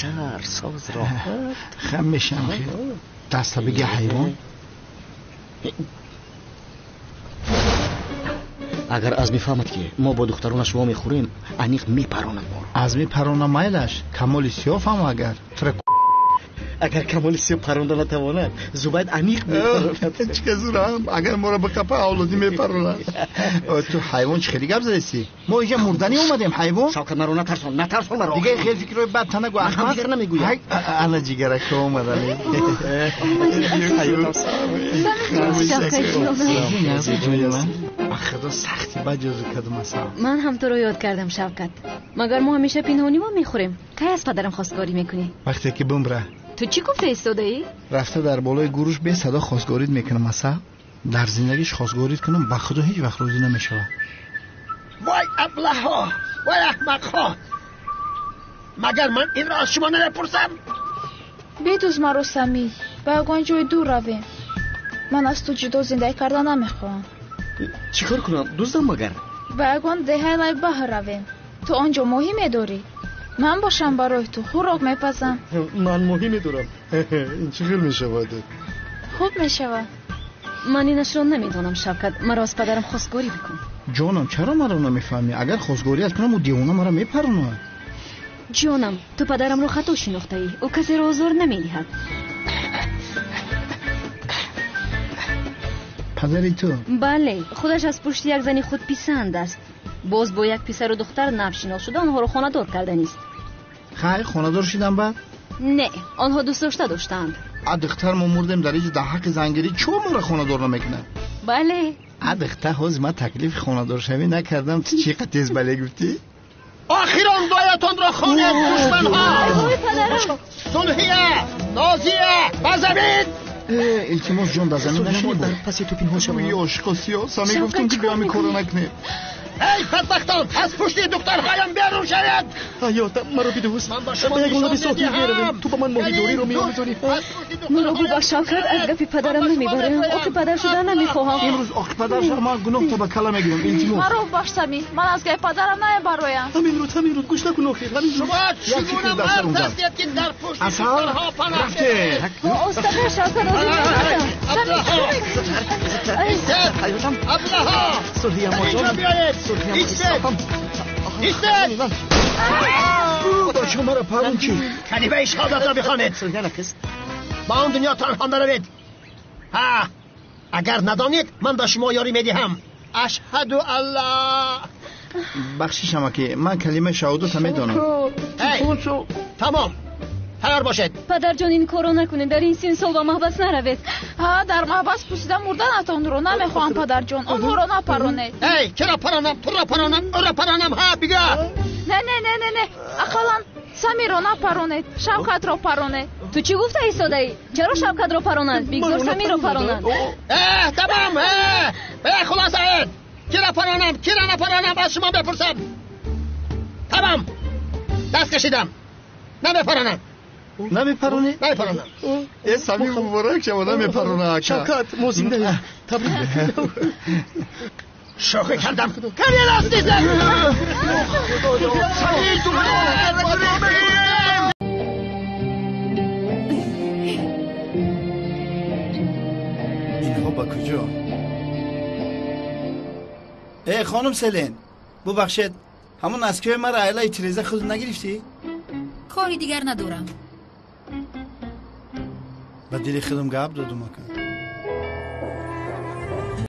Беҳтар, соз, роҳат. Хам мешам хел. Даста биги ҳайвон. Агар аз мефаҳмад, ки мо бо духтаронаш вомехӯрем, аниқ мепаронад моро. Аз мепарона майлаш, Камоли сиёҳ фаҳм агар. Тура Агар Камоли сиёҳ паронда натавонад, Зубайд аниқ мепаронад. Чӣ зурам, агар моро биқапа, авлодӣ мепаронад. Ту ҳайвон, чӣ хеле гап задасӣ? Мо инҷа мурданӣ омадем, ҳайвон. Шавкат, маро натарсон, натарсон маро. Дига хел фикрҳои бад та нагӯ, аҳмақ. Дигар намегӯям. Ана ҷигарака омадани. Худо сахти бад ҷозу кардам, асал. Ман ҳам туро ёд кардам, Шавкат. Магар мо ҳамеша пинҳонӣ вомехӯрем? Кай аз падарам хостгорӣ мекунӣ? Вақте ки бимра. Ту чӣ гуфта истодаӣ? Рафта дар болои гуруш бесадо хостгорид мекунам, асал. Дар зиндагиш хостгорид кунам, ба худо ҳеҷ вақт розӣ намешавад. Вой аблаҳо, вой аҳмақҳо, магар ман инро аз шумо намепурсам? Бидуз маро, Самӣ, ба ягон ҷои дур равем. Ман аз ту ҷудо зиндагӣ карда намехоҳам. Чӣ кор кунам, дуздам магар? Ба ягон деҳаи лаби баҳр равем. Ту он ҷо моҳӣ медорӣ, ман бошам барои ту хӯрок мепазам. Ман моҳӣ медорам. Ин чӣ хел мешавад? Хуб мешавад. Ман инашро намедонам, Шавкат. Маро аз падарам хостгорӣ бикун. Ҷонам, чаро маро намефаҳмӣ? Агар хостгориат кунам, ӯ девона маро мепаронад. Ҷонам, ту падарамро хато шинохтаӣ. Ӯ касеро озор намедиҳад. Падари ту? Бале, худаш аз пушти як зани худписанд аст. Боз бо як писару духтар навшинос шуда, онҳоро хонадор карданист. Хайр, хонадор шидам баъд? Не, онҳо дӯстдошта доштаанд. А духтар, мо мурдем дар иҷо, дар ҳаққи зангирӣ чо моро хонадор намекунад? Бале. А духтар, ҳозир ман таклифи хонадоршавӣ накардам, ту чӣ қа тез бале гуфтӣ? Охирон дуоятонро хонед, душманҳо! Ой, падарам! Сулҳия, Нозия, ба замин! Илтимос, ҷон, ба замин нашинӣ. Дар паси ту пинҳон шавам. Ошиқо сиёҳ, сами гуфтум, ки биёми корро накунед. Эй бадбахтон, аз пушти духтарҳоям берун шавед! Ҳаётам, маро бидӯз. Ман ба шумо Ба ягон лаби нишон соҳил медиҳам. меравем. Ту ба ман моҳидориро меомӯзонӣ. Маро бубахш, Шавкат, аз гапи падарам намебарам. Оқи падар шуда намехоҳам. Имрӯз оқи падар шав, ман гуноҳта ба кала мегирам, илтимос. Маро бубахш, Самӣ, ман аз гапи падарам намебароям. Ҳамин рӯз, ҳамин рӯз, гӯш накун охир, ҳамин рӯз. Шумо Як чӣ фикр гуна дар мард сарам зад. ҳастед, ки дар пушти Асал, духтарҳо паноҳ рафте. мебаред? Остатар, Шавкат, озор надодам. Аблаҳо! Истед! Ҳаётам, Аблаҳо! Сулҳия, Инҷо моҷон. биёед! Сулҳия, Истед! Истед! Бача, маро парон чӣ? Калимаи шаҳодатро бихонед. Сулҳия, накист. Ба он дунё танҳо наравед. Ҳа, агар надонед, ман ба шумо ёрӣ медиҳам. Ашҳаду алла. Бахшишама, ки ман калимаи шаҳодатро медонам. Эй, тамом, тайёр бошед. Падарҷон, ин корро накунед. Дар ин син сол ба маҳбас наравед. Ҳа, дар маҳбас пусида мурданатонро намехоҳам, падарҷон. Онҳоро напаронед. Эй, чаро паронам? Туро паронам, ӯро паронам? Ҳа, бигӯ. Не, не, не, не, не, ақаллан Самиро напаронед, Шавкатро паронед. Ту чӣ гуфта истодаӣ? Чаро Шавкатро паронанд? Бигзор Самиро паронанд. Э, тамом. Э, хулосаед, киро паронам, киро напаронам, аз шумо мепурсам. Тамом, даст кашидам, намепаронам. Намепаронӣ? Намепаронам. Э, Сами, муборак шава, намепарона ака. Шавкат, мо зиндаем. Табрик. Шӯхӣ кардам. Кани даст дидем. Сами, духтар. Инҳо ба куҷо? Э, хонум Селен, бубахшед, ҳамон наскиҳои маро айлаи тиреза худ нагирифтӣ? Кори дигар надорам. Ба дили худам гап додум, ака.